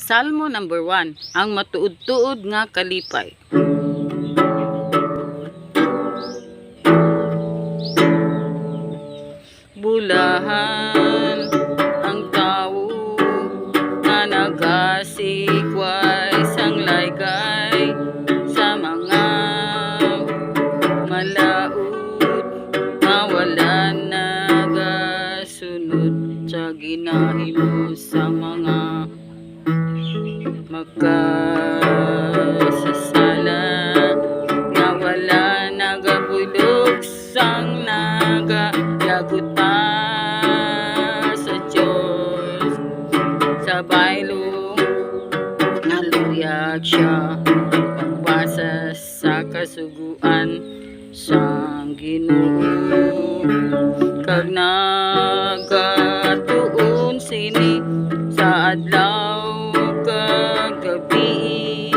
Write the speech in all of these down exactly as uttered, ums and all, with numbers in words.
Salmo number one, ang matuod-tuod nga kalipay. Bulahan ang tawo nga nagasikway sang laygay sa mga malaut nga wala nagasunod sa ginahimo sa mga makasasala, nga wala nagabulog sang nagalaguta sa Dios. Sa baylo nga luyag sia pagbasa sa kasugoan sang Ginoo, kag nagatuon sini sa adlaw kag gabii.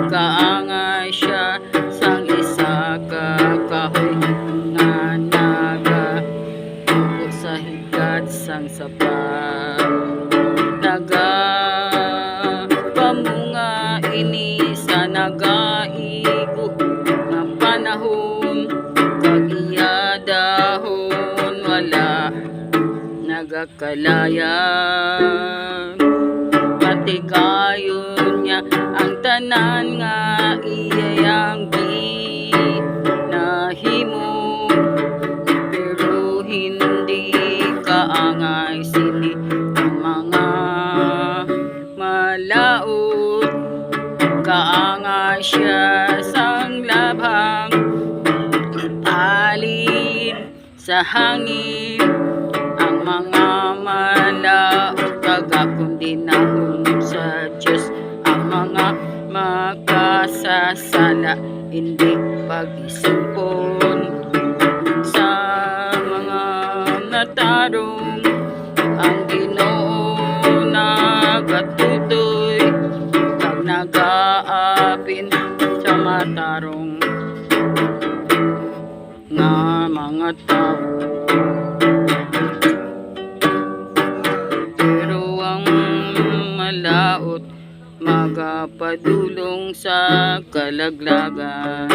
Kaangay sia sang isa ka kahoy nga nagatubo sa higat sang sapa. Nagapamunga ini sa nagaigo nga panahon, kag iya dahon wala nagakalayan. Patigayon niya ang tanan nga iyang ginahimo, pero hindi kaangay sini ang mga malaut. Kaangay sia sang labhang palid sa hangin. Ang mga malaut kag akon dinahon sa Dios, ang mga makasasala hindi pag-isipon. Sa mga natarong ang Ginoo nagatutoy, kag nagaapin sa matarong nga mga tawo. Pero ang malaut magapadulong sa kalaglagan.